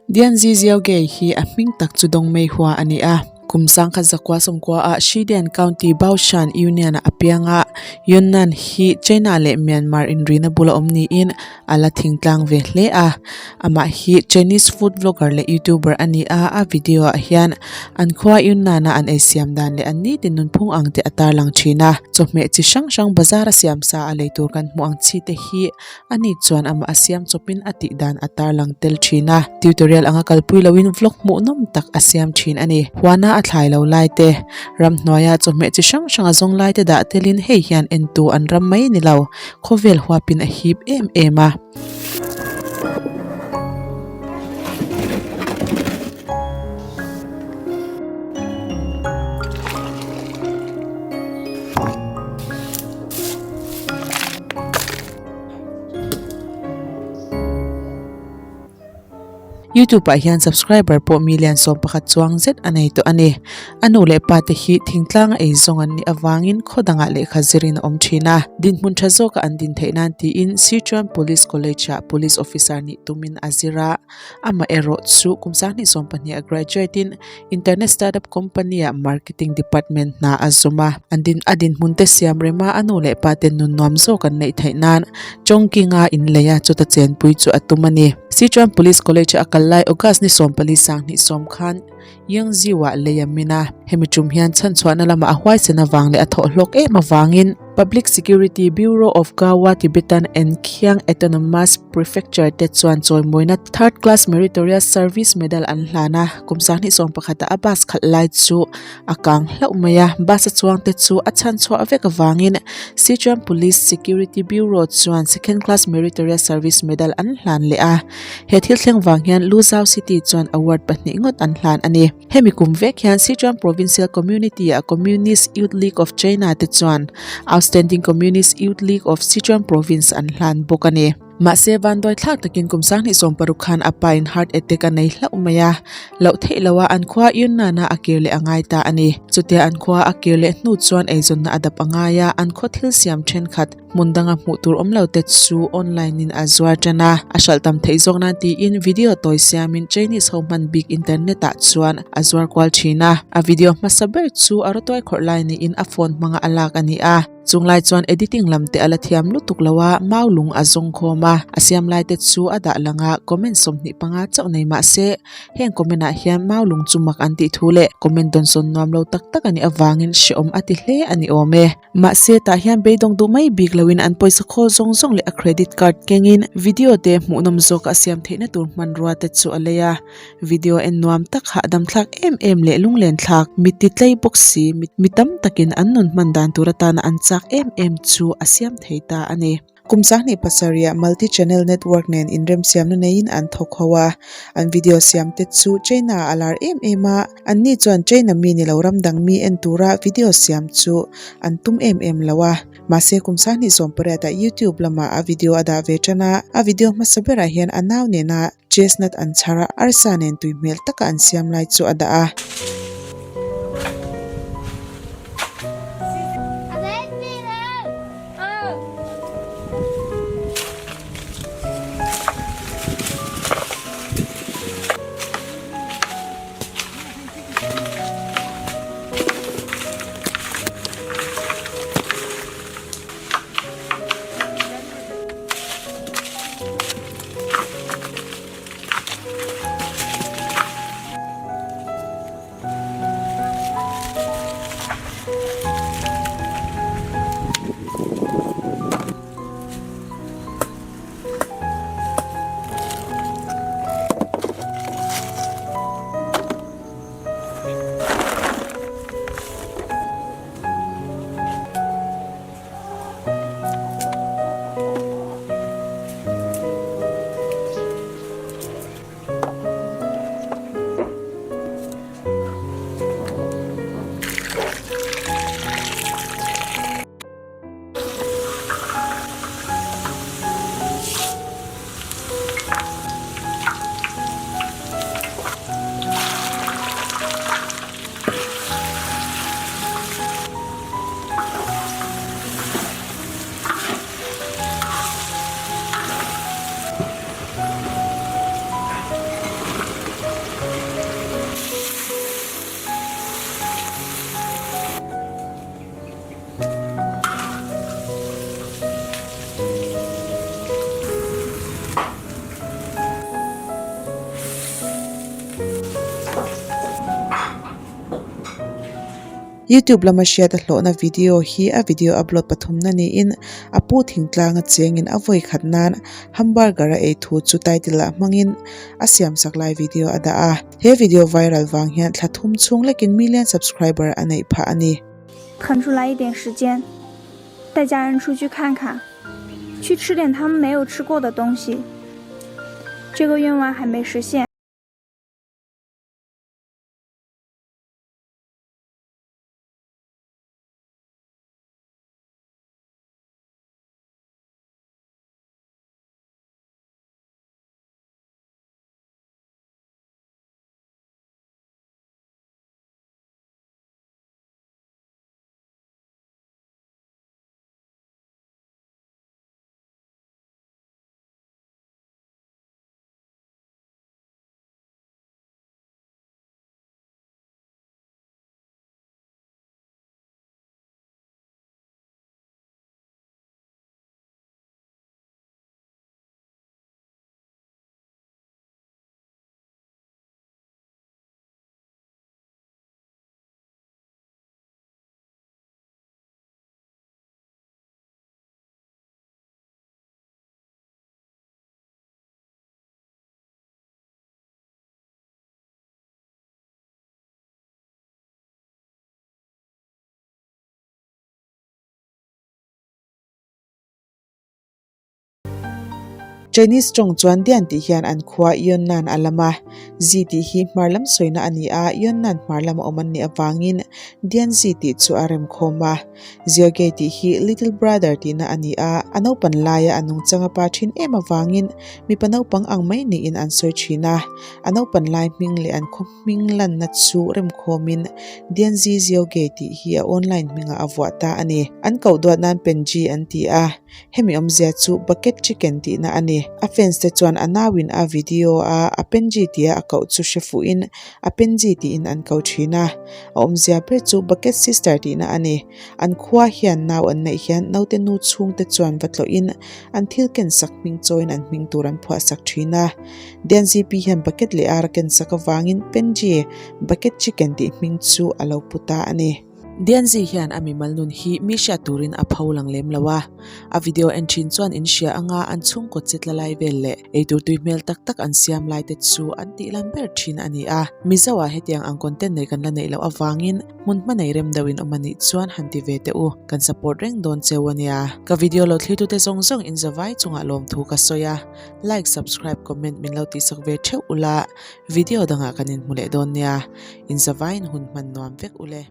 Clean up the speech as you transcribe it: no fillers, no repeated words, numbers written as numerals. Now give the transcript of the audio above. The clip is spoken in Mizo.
Dianzi Ziaogei hi a hming tak chu Dongmei Hua a ni a. Kum sangkhat zakua sawmkua ah Shidian County Baoshan Union ah a piang a, Yunnan hi China leh Myanmar inrina bula awm niin a la thingtlang ve hle a. Amah hi Chinese food vlogger leh YouTuber a ni a, a video ah hian an khua Yunnan a an ei siam dan leh an nitin nunphung ang te a tarlang thin a. Chawhmeh chi hrang hrang bazar a siam sa a lei tur kan hmuh ang chi te hi Ani chuan amah a siam chawpin a tih dan a tarlang tel thin a, tutorial anga kalpui loin vlog hmuhnawm tak a siam thin a ni. Huana a thlai lo lai te, ramhnuaia chawhmeh chi hrang hrang a zawng lai te dah telin hei hian entu an ram mai ni lo, khawvel huapin a hip em em a. Youtube ah hian subscriber pawh million 11 chuang zet a nei tawh a ni. A nu leh pa te hi thingtlang a eizawng an nih avangin khaw dangah lehkha zirin a awm thin a. Dinhmun tha zawka an din theih nan tiin Sichuan Police College ah Police Officer nih tumin a zir a. Amaherawh chu kum 2012 a graduate in Internet startup company ah marketing department hna a zawm a, an din a dinhmun te siam rem a, a nu leh pa ten nun nuam zawk an neih theih nan Chongqing a inlei a, chuta chenpui chu a tum a ni. Sichuan Police College a kal lai August ni 14 20 khan Yangzhou ah lei a min a, hemi tum hian chhanchhuahna lamah a huaisen avang leh a thawhhlawk em avangin Public Security Bureau of Gawa Tibetan and Qiang Autonomous Prefecture te chuan chawimawina Third Class Meritorious Service Medal an hlan a, kum 2011 ah a bus khalh lai chu a kang hlauh mai a, bus a chuang te chu a chhanchhuah vek avangin Sichuan Police Security Bureau chuan Second Class Meritorious Service Medal an hlan leh a, he thil thleng vang hian Luzhou City chuan award pahnih ngawt an hlan a ni. Hemi kum vek hian Sichuan Provincial Community a Communist Youth League of China te chuan Outstanding Communist Youth League of Sichuan Province an hlan bawk a ni. Mahse, vanduai thlak takin kum 2016 khan a pa in heart attack a nei hlauh mai a, loh theih loh a an khua Yunnan-a a kir leh a ngai ta a ni. Chutia an khua a kir leh hnu chuan eizawnna a dap a ngai a, an khaw thil siam thenkhat, Hmun danga hmuh tur awm lo te chu online in a zuar tan a, a hralh tam theih zawk nan tiin video tawi siamin Chinese ho hman bik internet ah chuan a zuar kual thin a. A video hmasa ber chu a rawtuai khawrh lai niin a phone hmanga a lak a ni a. Chung lai chuan editing lam te a la thiam lutuk lo a, mau lung a zawng khawm a, a siam lai te chu a dah lang a, comment 25 chauh nei mah se Heng comment ah hian mau lung chu mak an tih thu leh comment dawnsawn nuam lo tak tak a nih avangin hrehawm a ti hle a ni awm e. Mahse tah hian beidawng duh mai bik loin an pawisa khawl zawng zawng leh a credit card kengin video te hmuhnawm zawka a siam theihna tur hmanrua te chu a lei a. Video en nuam tak hahdam thlak em em leh lunglen thlak mit ti tlei bawk si mi tam takin an nun hman dan tur atana an chak em em chu a siam thei ta a ni. Kum 2007 Multi Channel Network nen inremsiamna neiin an thawk ho a, an video siam te chu China ah a lar em em a, anni chuan China mi ni lo ram dang mi en tura video siam chu an tum em em lo a. Mahse kum 2018 ah YouTube lamah a video a dah ve tan a, a video hmasa berah hian a nau nena chestnut an chhar a, arsa nen tui hmel taka an siam lai chu a dah a. YouTube lama hriat a hlawhna video hi a video upload pathumna niin a pu thingtlanga chengin a vawi khat nan hamburger a ei thu chu title ah hmangin a siamsak lai video a dah a. He video viral vang hian thla thum chhung lekin million subscriber a neih phah a ni. 腾出来一点时间， 带家人出去看看， 去吃点他们没有吃过的东西。 这个愿望还没实现。 Chinese tawng chuan Dian tih hian an khua Yunnan a lam a, Zi tih hi hmar lam sawina a ni a, Yunnan hmar lama awm an nih avangin Dian Zi tih chu a remkhawm a. Jiagei tih hi Little Brother tihna a ni a, a naupan laia a nungchang a pa thin em avangin mipa naupang ang mai niin an sawi thin a, a naupan lai hming leh an khaw hming lanna chu remkhawmin Dian Zi Jiagei tih hi a online hmingah a vuah ta a ni. An koh duat nan Penji an ti a. Hemi awmzia chu bucket chicken tihna a ni. A fans te chuan a nauin a video a a Penji tia a koh chu hre fuhin a Penji tiin an ko thin a. A awmzia ber chu bucket sister tihna a ni. An khua hian nau an neih hian naute nu chhungte chuan va tlawhin an thil ken sak hming chawiin an hming tur an phuah sak thin a. Dianzi pi hian bucket leh ar a ken sak avangin Penji bucket chicken tih hming chu a lo pu ta a ni. Dianzi hian a mimal nun hi mi hriat turin a pho lang lem lo a, a video en thin chuan in hria anga an chhungkaw che tla lai vel leh eitur tui hmel tak tak an siam lai te chu an tih lan ber thin a ni a. Mizo ah hetiang ang content nei kan la neih loh avangin hmun hma nei rem deuh in awm a nih chuan han ti ve teh u, kan support reng dawn cheu a nia. Ka video lo thlirtute zawng zawng in zavai chungah lawmthu ka sawi a, like, subscribe, comment min lo tihsak ve theuh ula, video dangah kan inhmu leh dawn nia, in zavaiin hun hman nuam vek ule.